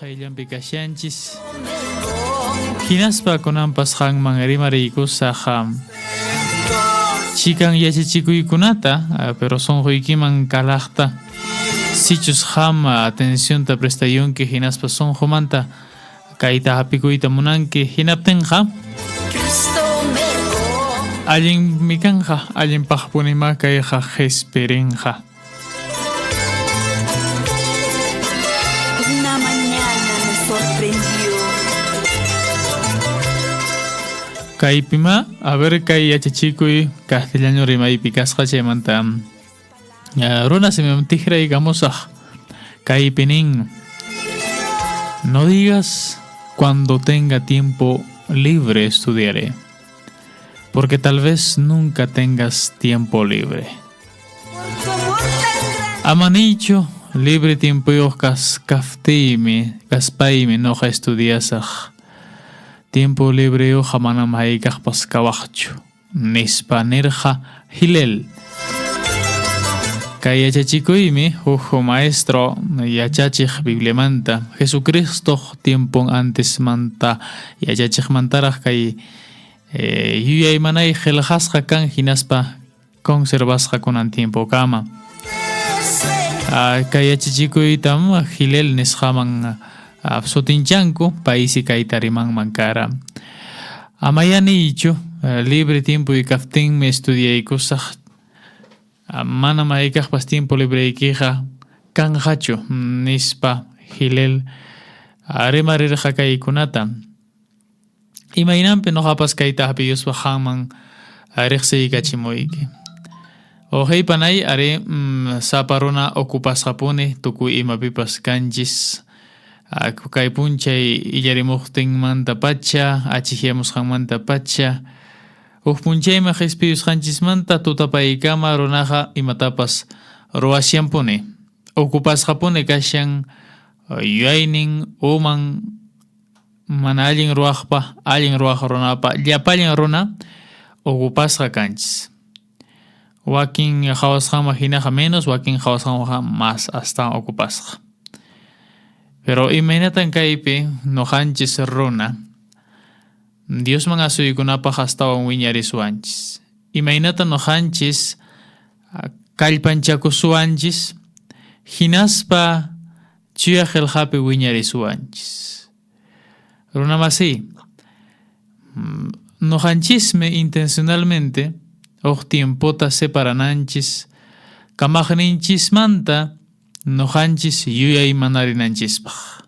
qayllanpi kashanchis. Hinaspa kunanpas qanman rimariykusaq chikan yachachikuykunata, pero sunquykiman kalaqta sichus qam atencionta prestayunki hinaspa sunqumanta kayta hapikuyta munanki hinaptinqa allinmi kanqa, allinpaqpunimá kayqa qhispirinqa. Una mañana me sorprendió. Kaypimá, a ver kay yachachikuy castellano rimaypi kasqa chaymanta runa simiman tikraykamusaq. Kaypi nin, No digas cuando tenga tiempo libre estudiaré, porque tal vez nunca tengas tiempo libre. Ama niychu libre tiempoyuq kaftiymi, kaspaymi noqa estudiasaq. Tiempo libreyuqqa manam hayk'aqpas kawaqchu, nispa nirqa Hillel. Kay yachachikuymi huk maestro yachachiq Bibliamanta, Jesucristoq tiempon antesmanta yachachiqmantaraq kay yuyaymanay qillqasqa kan hinaspa conservasqa kunan tiempokama. Kay yachachikuytam Hillel nisqaman sutinchanku, paysi kayta rimanman kara. Amayá niychu, libre tiempoy kaptinmi estudiaykusaq, manam hayk'aqpas tiempo libreykiqa kanqachu, nispa Hillel rimarirqa kaykunata. Imaynanpi noqapas kayta hapiyuspa qanman riqsiykachimuyki. Wawqey panay, arí, sapa runa ocupasqapuni tukuy imapipas kanchis. Kay punchay illarimuqtinmantapacha, achikyamusqanmantapacha, huk punchayman qhispiyusqanchismanta tutapaykama runaqa imatapas ruwashanpuni. Ocupasqapuni kashan yuyaynin, uman, mana allin ruwaqpa, allin ruwaq runapa, llapallan runa ocupasqa kanchis. Wakin qhawasqanman hinaqa menos, wakin qhawasqanmanqa más astawan ocupasqa. Pero imaynatan kaypi noqanchis runa Diosman asuykunapaq astawan wiñarisuwanchis? Imaynatan noqanchis kallpanchakusuwanchis hinaspa chuya qillqapi wiñarisuwanchis? Runamasiy, noqanchismi intencionalmente huk tiempota separananchis kamaqninchismanta noqanchis yuyaymanarинanchispaq.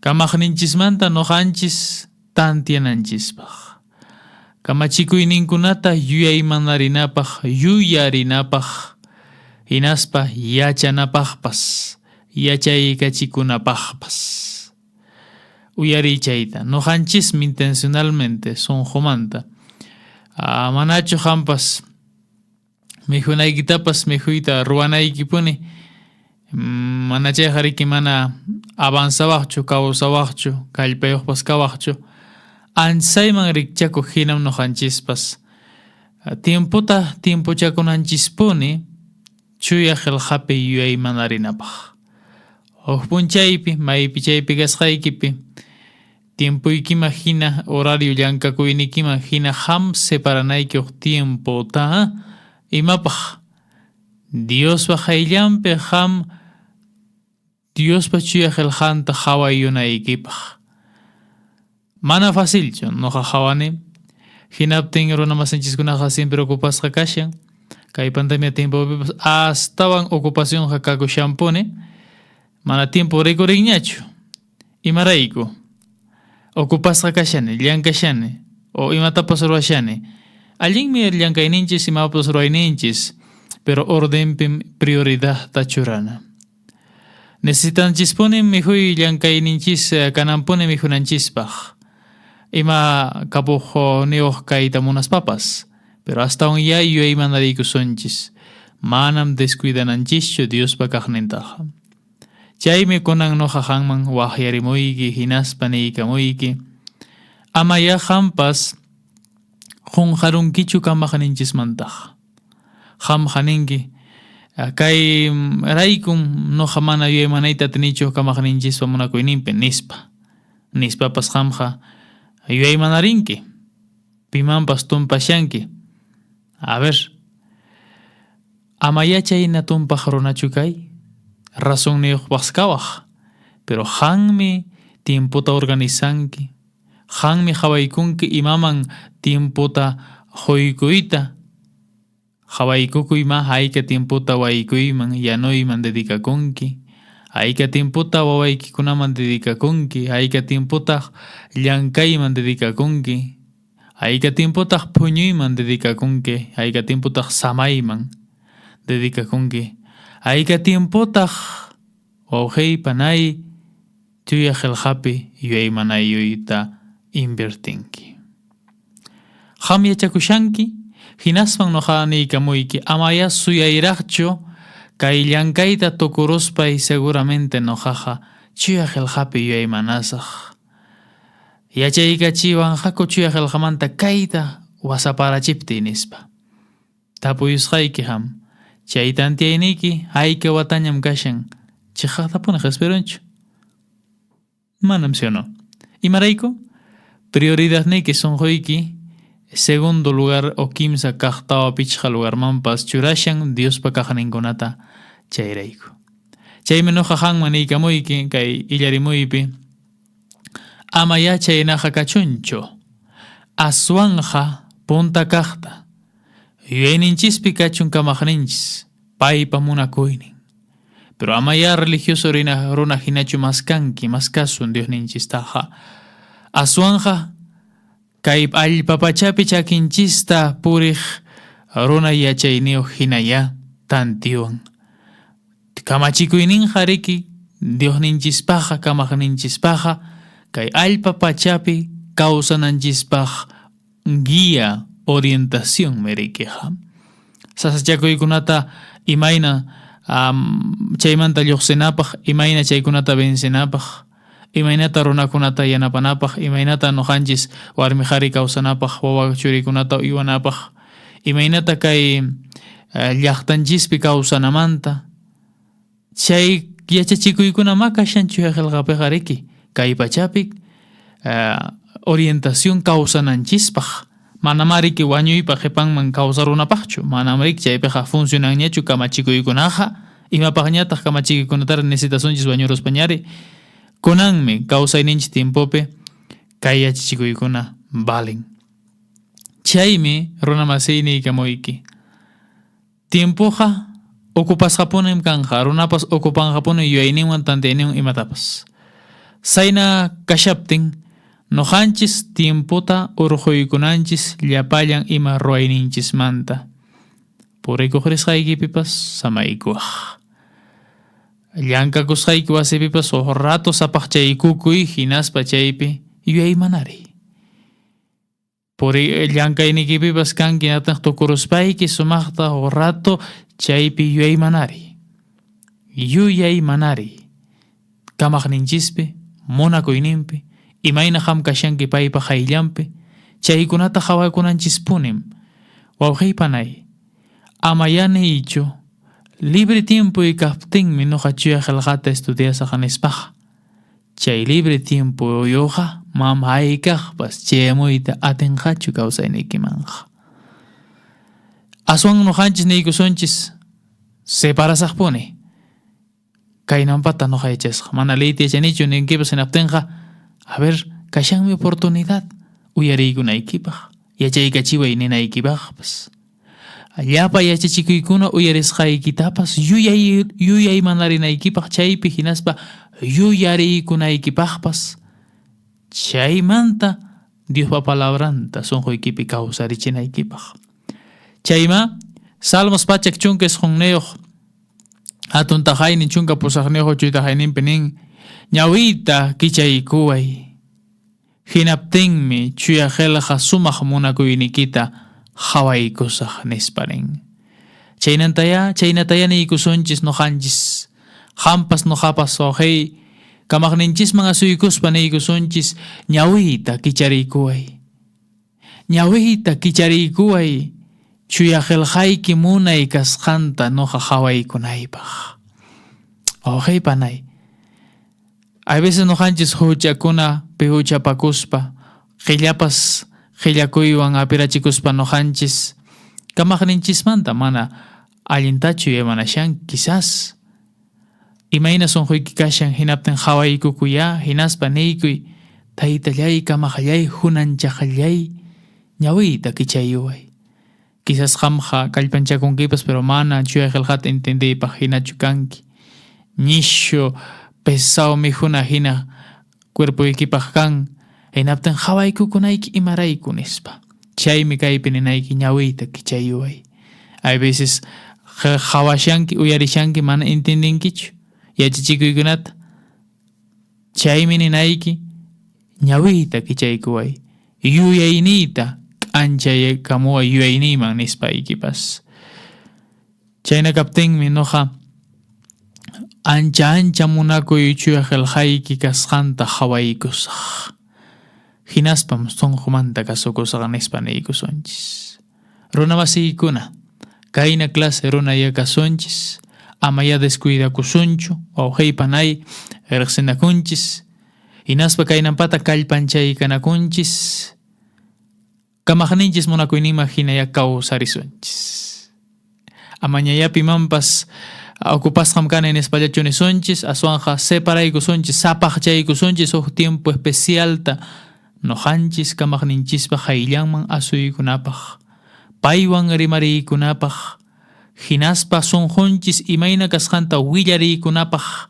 Kamaqninchismanta noqanchis tantiananchispaq. Kamachikuyninkunata yuyaymanarinapaq, yuyarinapaq, hinaspa yachanapaqpas, yachaykachikunapaqpas. Uyariy chayta. Noqanchismi intencionalmente sunqumanta. Manachu qampas mikhunaykitapas mikhuyta ruwanaykipuni? Mana chayqa riki mana avanzawaqchu, kawsawaqchu, kallpayuqpas kawaqchu. Ansayman rikchakuq hinam noqanchispas. Tiempota tiempochakunanchispuni chuya qillqapi yuyaymanarinapaq. Huk punchaypi, maypi chaypi kasqaykipi, tiempoykiman hina, horario llankakuynikiman hina qam separanayki huk tiempota imapaq? Diospa qayllanpi qam Diospa chuya qillqanta qhawayunaykipaq. Mana facilchu, noqa qhawani. Hinaptin runa masinchiskunaqa siempre ocupasqa kashan. Kay pandemia tiempopipas astawan ocupacionqa kakushanpuni. Mana tiempo rikurinñachu. Imarayku? Ocupasqa kashani, llankashani, o imatapas ruwashani. Allinmi llankayninchis, imapas ruwayninchis, pero ordenpim prioridadta churana. Necesitanchispunim mikhuy llankayninchis kananpuni mikhunanchispaq. Ima kapuqniyuq kayta munaspapas, pero astawan ya yuyaymanariykusunchis. Manam descuidananchischu Diospa kaqnintaqa. Chaymi kunan noqa qanman waqyarimuyki hinaspa niykamuyki, Amayá qampas qunqarunkichu kamaqninchismantaqa. Qamqa ninki, Kay raykum noqa mana yuyaymanayta atinichu kamaqninchispa munakuyninpi nispa. Nispapas qamqa yuyaymanarinki, pimanpas tumpashanki. A ver, ama yachayna tumpaq runachu kay, razonniyuqpas kawaq, pero qanmi tiempota organizanki, qanmi qhawaykunki imaman tiempota quykuyta. Qhawaykukuy ma hayka tiempota waykuyman, yanuyman dedicakunki, hayka tiempota wawaykikunaman dedicakunki, hayka tiempotaq llankayman dedicakunki, hayka tiempotaq puñuyman dedicakunki, hayka tiempotaq samayman dedicakunki, hayka tiempotaq wawqiy, panay, chuya qillqapi yuyaymanayuyta invertinki. Qam yachakushanki, hinaspan noqa niykamuyki, amayá suyayraqchu kay llankayta tukuruspay seguramente noqaqa chuya qillqapi yuyaymanasaq. Yachaykachiwanqaku chuya qillqamanta kayta wasaparachiptiy nispa. Tapuyusqayki qam, chay tantiyayniyki hayka watañam kashan, chiqaqtapuni qespirunchu? Manam, sí o no? Imarayku? Prioridadniyki sunquyki segundo lugar o kimsa kaq tawa pichqa lugarmanpas churashan Diospa kaqninkunata chayrayku. Chaymi noqa qanman niykamuyki kay illarimuypi, Amayá chaynaqa kachunchu, aswanqa punta kaqta, yuyayninchispi kachun kamaqninchis, paypa munakuynin. Pero amayá religioso rina runa hinachu maskanki, maskasun Diosninchistaqa. Aswanqa kay allpa pachapi chakinchista puriq runa yachayniyuq hinayá tantiyuwan. Kamachikuyninqa riki Diosninchispaqqa, kamaqninchispaqqa kay allpa pachapi kawsananchispaq guía, orientacionmi rikiqa. Sasachakuykunata imayna chaymanta lluqsinapaq, imayna chaykunata vencenapaq, imaynata runakunata yanapanapaq, imaynata noqanchis warmi qhari kawsanapaq, wawa churikunata uywanapaq, imaynata kay llaqtanchispi kawsanamanta, Chay yachachikuykuna ma kashan chuya qelqapiqa riki, kay pachapi orientación kawsananchispaq, manamá riki wañuypa qhepanman kawsarunapaqchu, manam riki chaypiqa funcionanñachu kamachikuykunaqa, imapaqñataq kamachikuykunatari necesitasunchis wañuruspañari, kunanmi kawsayninchis tiempopi kay yachachikuykuna valen. Chaymi runamasiy niykamuyki. Tiempoqa ocupasqapunim kanqa, runapas ocupanqapunim yuyayninwan tantiyayninwan imatapas. Sayna kashaptin, noqanchis tiempota urquykunanchis llapallan ima ruwayninchismanta. Purikuq risqaykipipas samaykuwaq. Llankakusqayki wasipipas huk rato sapaqchaykukuy hinaspa chaypi yuyaymanariy. Puri llankaynikipipas kanki hinataq tukuruspayki sumaqta huk rato chaypi yuyaymanariy. Yuyaymanariy. Kamaqninchispi, munakuyninpi, imayna qam kashanki paypa qayllanpi, chaykunata qhawakunanchispunim. Wawqiy panay, amayá niychu, libre tiempoy kaptinmi noqa chuya qelqata estudiasaq nispaqa. Chay libre tiempoyuqqa mam hayk'aqpas chayamuyta atinqachu kawsayniykimanqa. Aswan noqanchis niykusunchis separasaqpuni. Kaynampata noqa yachasqa. Mana leyta yachanichu ninkipas hinaptinqa, a ver, kashanmi oportunidad uyariykunaykipaq, yachaykachiway ninaykipaqpas. Llapa yachachikuykuna uyarisqaykitapas yuyay yuyaymanarinaykipaq chaypi hinaspa yuyariykunaykipaqpas chaymanta Diospa palabranta sunquykipi kawsarichinaykipaq. Chayma Salmos 119 hatun taqaynin 18 uchuy taqayninpi nin, Ñawiyta kichaykuway. Hinaptinmi chuya qelqa sumaq munakuynikita qhawaykusaq, nispa nin. Chaynantayá, chaynatayá niykusunchis noqanchis, qanpas noqapas wawqey, kamaqninchisman asuykuspa niykusunchis, Ñawiyta kichariykuway. Ñawiyta kichariykuway. Chuya qelqayki munay kasqanta noqa qhawaykunaypaq. Wawqey panay, hay veces noqanchis huchakunapi huchapakuspa, qillapas qillakuywan apirachikuspa noqanchis kamaqninchismanta mana allintachu yuyaymanashanki quizás. Imayna sunquyki kashan hinaptin qhawaykukuyá hinaspa niykuy, Taytallay, kamaqllay, hunanchaqllay, ñawiyta kichayuway. Quizás qamqa kallpanchakunkipas pero mana chuya qelqata entendeypaq hinachu kanki. Ñishu pesao mikhuna hina cuerpoykipaq kan, hinaptin qhawaykukunayki imarayku nispa. Chaymi kaypi ninayki ñawiyta kichayuway. Hay veces qhawashanki, uyarishanki mana entiendenkichu yachachikuykunata. Chaymi ninayki ñawiyta kichaykuway, yuyayniyta k'anchaykamuway yuyayniyman nispaykipas. Chayna kaptinmi noqa ancha ancha munakuy chuya qelqayki kasqanta qhawaykusaq. Hinaspam sunqumanta kasukusaq nispa niykusunchis. Runamasiykuna, kayna clase runayá kasunchis, amayá descuidakusunchu, wawqey panay, riqsinakunchis, hinaspa kaynanpata kallpanchaykanakunchis. Kamaqninchis munakuyninman hinayá kawsarisunchis. Amañayá pimanpas ocupasqam kani nispallachu nisunchis, aswanqa separaykusunchis, sapaqchaykusunchis huk tiempo especialta noqanchis kamaqninchispa qayllanman asuykunapaq, paywan rimariykunapaq, hinaspa sunqunchis imayna kasqanta willariykunapaq,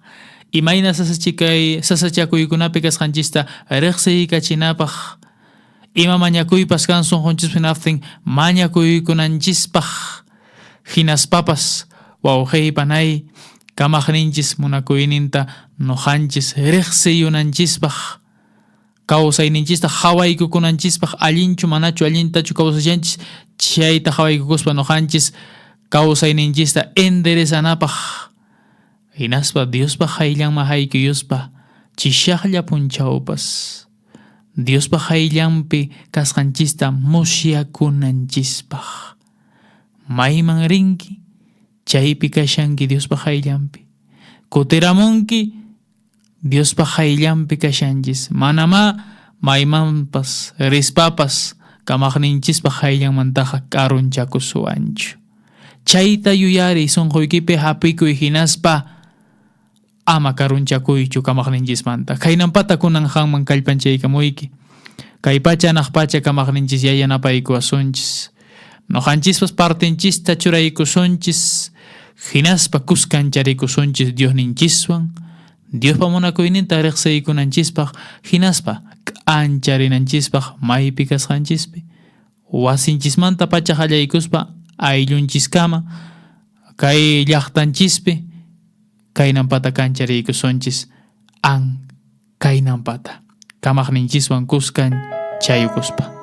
imayna sasachikay sasachakuykunapi kasqanchista riqsiykachinapaq. Ima mañakuypas kan sunqunchispaq hinaptin mañakuykunanchispaq, hinaspapas wawqiy panay kamaqninchis munakuyninta noqanchis riqsiyunanchispaq, kawsayninchista qhawaykukunanchispaq allinchu manachu allintachu kawsashanchis chayta qhawaykukuspa noqanchis kawsayninchista enderezanapaq. Hinaspa Diospa qayllanman haykuyuspa chishaqlla punchawpas Diospa qayllanpi kasqanchista musyakunanchispaq. Mayman rinki, chaypi kashanki Diospa qayllanpi. Kutiramunki, Diospa qayllanpi kashanchis. Manamá maymanpas rispapas kamaqninchispa qayllanmantaqa karunchakusuwanchu. Chayta yuyariy sunquykipi hapikuy hinaspa ama karunchakuychu kamaqninchismanta. Khaynanpata kunan qanman kallpanchaykamuyki. Kay pacha anaq pacha kamaqninchisyá yanapaykuwasunchis. Noqanchispas partenchista churaykusunchis, hinaspa kuskancharikusunchis Diosninchiswan, Diospa munakuyninta riqsiykunanchispaq, hinaspa k'ancharinanchispaq maypi kasqanchispi. Wasinchismanta pacha qallaykuspa ayllunchiskama kay llaqtanchispi kaynanpata kanchariykusunchis an kaynanpata kamaqninchiswan kuskan chayukuspa.